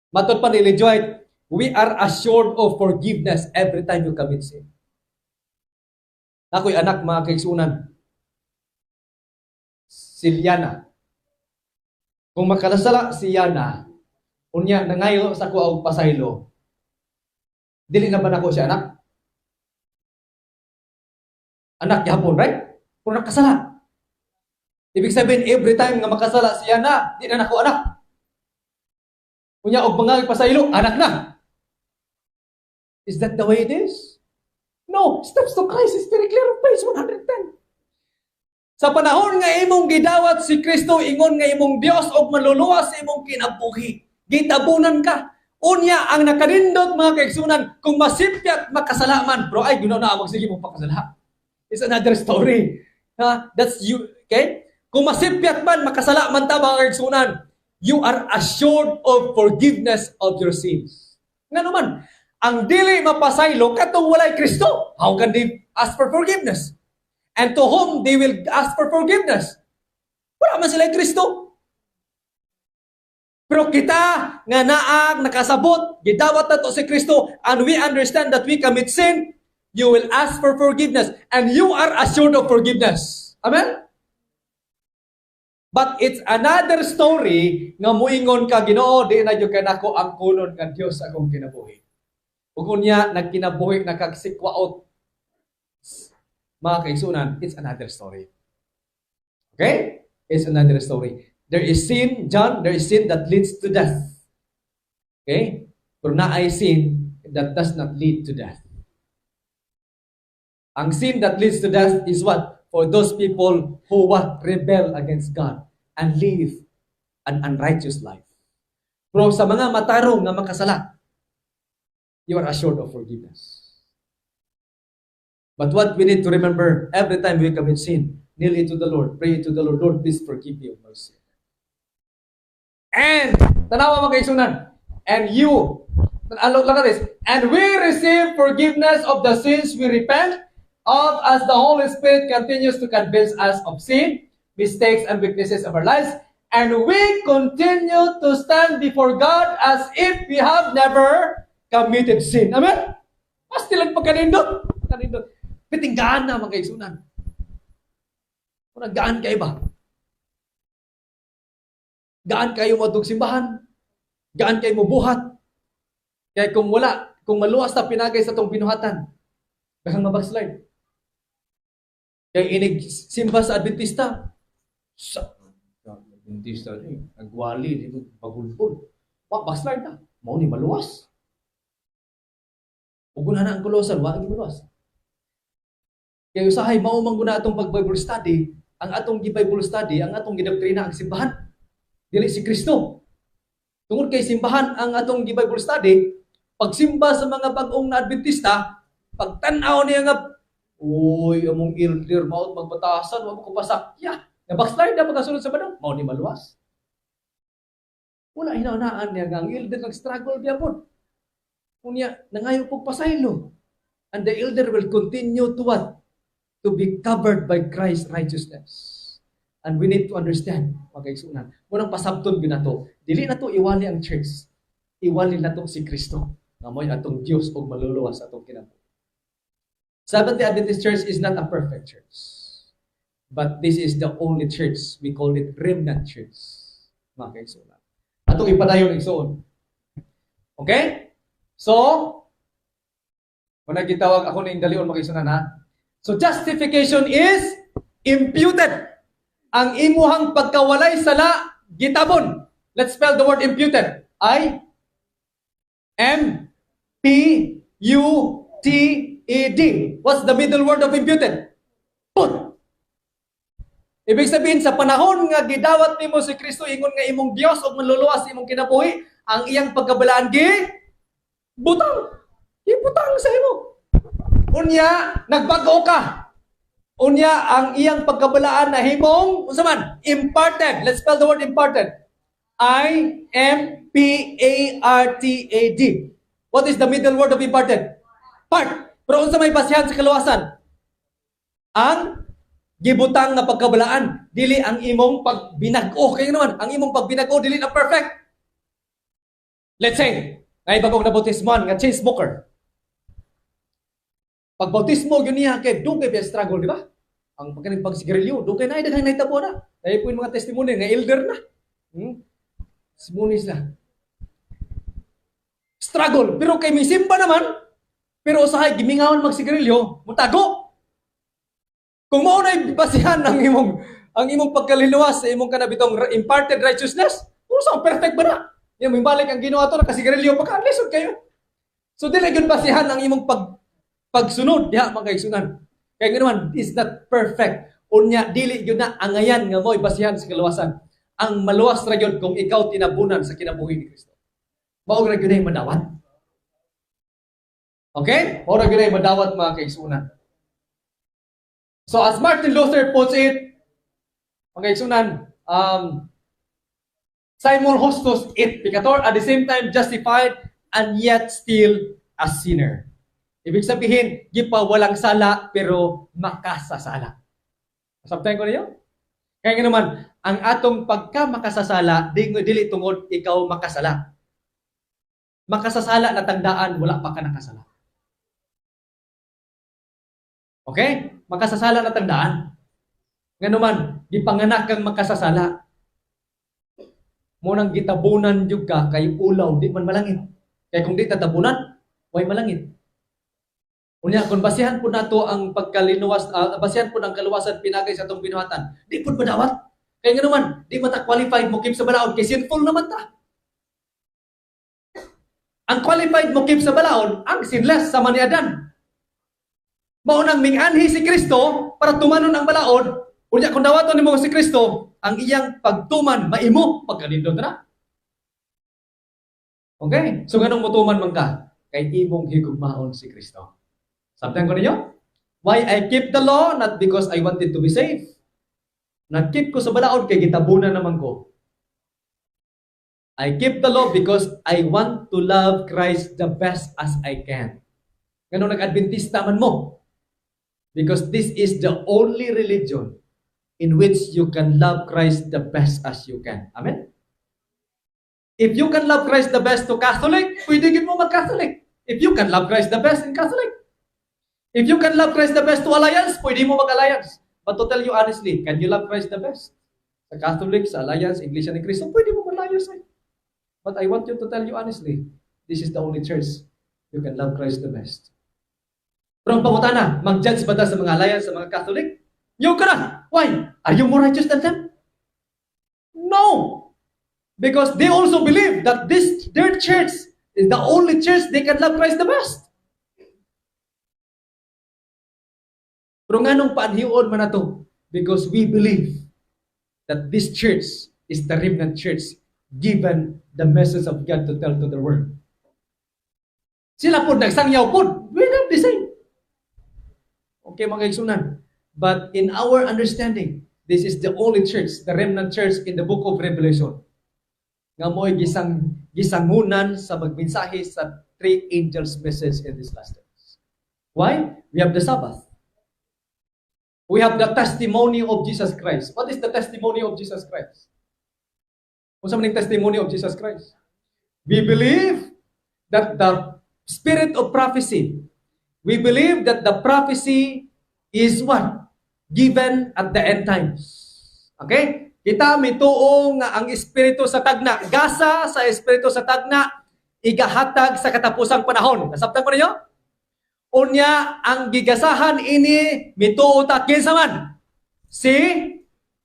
Matod pa ni Ellen White, we are assured of forgiveness every time you commit sin. Ako'y anak, mga kaigsunan. Si Liana. Kung makasala si Yana, unya nangayo sa ako og pasaylo, dili na ba nako siya anak? Anak gyapon, right? Kung nakasala. Ibig sabihin, every time nga makasala si Yana, di na nako anak. Unya og mga pasaylo, anak na. Is that the way it is? No, Steps to Christ is very clear on page 110. Sa panahon nga imong gidawat si Kristo, ingon nga imong Dios og manluluwas sa imong kinabuhi, gitabunan ka. Unya ang nakanindot, mga kaigsunan, kung masipyat makasalaman, bro, ay guna na among sige mong pakasala. It's another story. Ha? That's you, okay? Kung masipyat man makasala man ta, mga kaigsunan, you are assured of forgiveness of your sins. Nga naman, ang dili mapasaylo katong walay Kristo. How can they ask for forgiveness? And to whom they will ask for forgiveness? Wala man sila Kristo. Pero kita nga naag nakasabot, gidawat nato si Kristo, and we understand that we commit sin, you will ask for forgiveness and you are assured of forgiveness. Amen? But it's another story nga muingon ka, "Ginoo, di na gyud kanako ang kunon nga Dios akong kinabuhi." Ug unya nagkinabuhi na kag sikwaot. Mga kaigsunan, it's another story. Okay? It's another story. There is sin, John, there is sin that leads to death. Okay? Pero naay sin that does not lead to death. Ang sin that leads to death is what? For those people who what? Rebel against God and live an unrighteous life. Pero sa mga matarong nga makasala, you are assured of forgiveness. But what we need to remember every time we commit sin, kneel it to the Lord, pray to the Lord, "Lord, please forgive me of my sin." And, tanawa, mga kaigsunan, and you, look at this, and we receive forgiveness of the sins we repent of as the Holy Spirit continues to convince us of sin, mistakes, and weaknesses of our lives, and we continue to stand before God as if we have never committed sin. Amen? Pastilan pagkanindot. Kanindot. Piting gaan na, mga kaigsunan. Kung gaan kayo ba? Gaan kayo mo simbahan. Gaan kayo mo buhat. Kaya kung wala, kung maluwas na pinagay sa tong binuhatan, baka mabackslide. Kaya inig simba sa Adventista, sa Adventista ni, nagwali, di ba, bagulbol. Wa, backslide na. Mao ni maluwas. Ug na ang kulusan, wa ang maluwas. Kaya usahay mao man guna atong pag-Bible study, ang atong gi-Bible study, ang atong gidoktrina ang simbahan. Dili si Kristo. Tungod kay simbahan ang atong gi-Bible study, pagsimba sa mga bag-ong na Adventista, pagtan-aw niya nga, "Uy, among elder maot magbatasan, wa mo ko pasakya." Nga backslide na pagkasunod sa banong, mao ni maluwas. Wala hinaunaan niya nga ang elder nag-struggle biya pod. Unya, nangayo pog pasaylo. And the elder will continue to what? To be covered by Christ's righteousness. And we need to understand, mga kaigsunan, munang pasabton gyud nato, dili na to iwali ang church. Iwali na to si Kristo. Nga mo'y atong Dios og maluluwas atong kinabuhi. Seventh-day Adventist Church is not a perfect church. But this is the only church. We call it remnant church. Mga kaigsunan. Atong ipadayon, igsoon. Okay? So, kung nagitawag ako ning dalion, mga kaigsunan, ha? So, justification is imputed. Ang imuhang pagkawalay sala, gitabon. Let's spell the word "imputed." I M P U T E D. What's the middle word of "imputed"? Put. Ibig sabihin, sa panahon nga gidawat nimo si Kristo ingon nga imong Dios ug manluluwas imong kinabuhi, ang iyang pagkabalaan gi butang. Gibutang sa imo. Unya, nagbago ka. Unya ang iyang pagkabalaan na himong unsa man? Imparted. Let's spell the word "imparted." I M P A R T A D. What is the middle word of "imparted"? Part. Pero unsa may basihan sa kaluwasan? Ang gibutang nga pagkabalaan, dili ang imong pagbinag-o. Kaya naman, ang imong pagbinag-o dili na perfect. Let's say, ngay bagong nabautismoan nga chain smoker. Pag bautismo gyud niya kay dugay ba struggle, di ba? Ang pagkaning pagsigarilyo, dugay na ay daghang nahitabo na. Dahil po yung mga testimony nga elder na. Testimony sila. Struggle, pero kay misimba naman, pero usahay gimingawan magsigarilyo, mutago. Kung mao na basihan ang imong pagkaliluwas sa imong kanabitong imparted righteousness, kung sa perfect ba na? Yan, may balik ang Ginoo ato nakasigarilyo pa ka, lisod kayo. So dili gyud basihan ang imong pagsunod diha, mga kaigsunan. Kaya nga naman, is not perfect. Unya dili gyud na angayan nga mo'y basihan sa kaluwasan. Ang maluwas ra gyud kung ikaw tinabunan sa kinabuhi ni Kristo. Mao ra gyud ay madawat. Okay? Mao ra gyud ay madawat, mga kaigsunan. So as Martin Luther puts it, mga kaigsunan, simul justus et peccator, at the same time justified and yet still a sinner. Ibig sabihin, gipa walang sala pero makasasala. Masabtan ko niyo? Kaya nga naman, ang atong pagka makasasala, di, dili tungod ikaw makasala. Makasasala na tandaan, wala pa ka nakasala. Okay? Makasasala na tandaan. Nga naman, gipanganak kang makasasala. Mo nang gitabunan jud ka kay ulaw, di man malangit. Kay kung di tatabunan, way malangit. Unya kung basihan po nato ang pagkalinuwas, basihan po ang kaluwasan pinagay sa atong binuhatan, di po madawat. Kaya nga naman, di man ta qualified mo keep sa balaod kay sinful naman ta. Ang qualified mo keep sa balaod, ang sinless sama ni Adan. Mao nang minganhi si Kristo para tumanon ang balaod. Unya kung dawaton nimo si Kristo, ang iyang pagtuman maimo pagkanindot na. Okay? So nganong mutuman man ka? Kay imong higugmaon si Kristo. Sabtan ko ninyo? Why I keep the law? Not because I wanted to be saved. Nag-keep ko sa balaod kay gitabunan naman ko. I keep the law because I want to love Christ the best as I can. Ganun nag-Adventista man mo. Because this is the only religion in which you can love Christ the best as you can. Amen? If you can love Christ the best to Catholic, pwede gid mo mag-Catholic. If you can love Christ the best in Catholic. If you can love Christ the best to Alliance, pwede mo mag-Alliance. But to tell you honestly, can you love Christ the best? Sa Catholic, sa Alliance, Iglesia ni Cristo, pwede mo mag-Alliance eh. But I want you to tell you honestly, this is the only church you can love Christ the best. Pero ang pangutana, mag-judge ba ta sa mga Alliance, sa mga Catholic? You ka na! Why? Are you more righteous than them? No! Because they also believe that this, their church, is the only church they can love Christ the best. Pero nganong paanhion man nato? Because we believe that this church is the remnant church given the message of God to tell to the world. Sila po, nagsangyaw po. We have the same. Okay, mga kaigsunan. But in our understanding, this is the only church, the remnant church in the Book of Revelation, nga mo'y gisangunan sa magmensahe sa three angels' message in this last days. Why? We have the Sabbath. We have the testimony of Jesus Christ. What is the testimony of Jesus Christ? Unsa man yung testimony of Jesus Christ? We believe that the spirit of prophecy, we believe that the prophecy is what? Given at the end times. Okay? Kita mituo nga ang espiritu sa tagna, gasa sa espiritu sa tagna, igahatag sa katapusang panahon. Nasabtan ko ninyo? Unya, ang gigasahan ini, mituo ta kinsa man? Si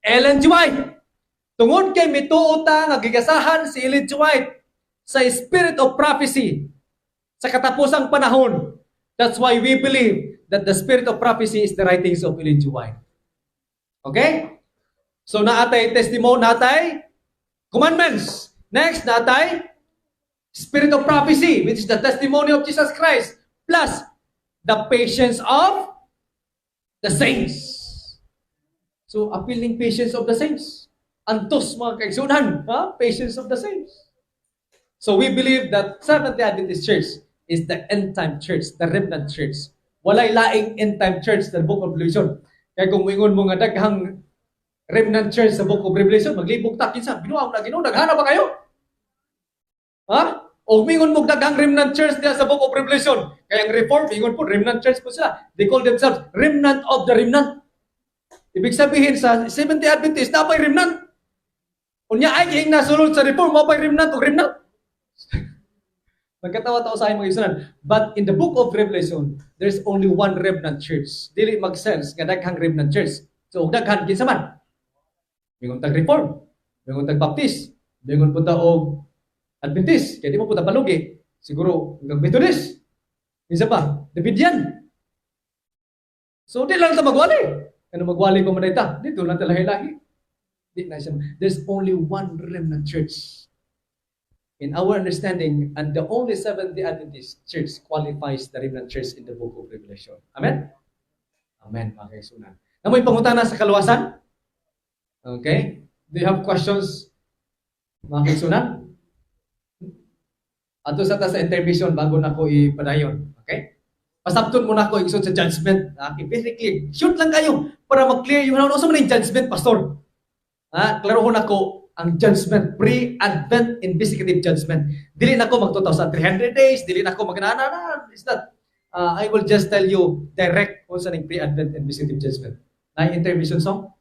Ellen G. White. Tungod kay mituo ta nga gigasahan si Ellen G. White sa spirit of prophecy sa katapusang panahon. That's why we believe that the spirit of prophecy is the writings of Ellen G. White. Okay? So naatay testimony, naatay commandments. Next, naatay spirit of prophecy, which is the testimony of Jesus Christ, plus the patience of the saints. So, appealing patience of the saints. Antos, mga kaigsunan, ha? Patience of the saints. So we believe that Seventh-day Adventist Church is the end-time church, the remnant church. Walay laing end-time church sa Book of Revelation. Kaya kung muingon mo nga daghang remnant church sa Book of Revelation, maglibog ta kinsa, binuang na Ginoo, daghana ba kayo? Ha? O mingon mo daghang remnant church diya sa Book of Revelation. Kaya ang Reform, ingon po, remnant church po sila. They call themselves remnant of the remnant. Ibig sabihin sa Seventh-day Adventist, napay remnant. Unya ay ing nasulod sa Reform, mapay remnant o remnant. Magkatawa-tawa sa mga isunan. But in the Book of Revelation, there's only one remnant church. Dili mag-sense nga daghang remnant church. So, og daghan, kinsa man? Mingon tag Reform, mingon tag Baptist, mingon punta og Adventist, kaya di mo punta palugi. Siguro, hanggang Methodist. Kinsa pa? Davidian. So, di lang ta magwali. Ano magwali pa man ta? Dito lang ta lahi-lahi. Di na siya. There's only one remnant church. In our understanding, and the only Seventh-day Adventist Church qualifies the remnant church in the Book of Revelation. Amen? Amen, mga kaigsunan. Namoy pangutana sa kaluwasan? Okay? Do you have questions, mga kaigsunan? Ato sa ta sa intermission bago na ko ipadayon. Okay? Pasabton mo na ako igsoon sa judgment. Okay, very clear. Shoot lang kayo para mag-clear yung ano. Unsa man yung judgment, Pastor? Ha? Klaro na ko ang judgment, pre-advent investigative judgment. Dili na ko mag 2,300 days, dili na ko mag na, na, na, it's not. I will just tell you direct kung sa ning pre-advent investigative judgment. Na intermission song?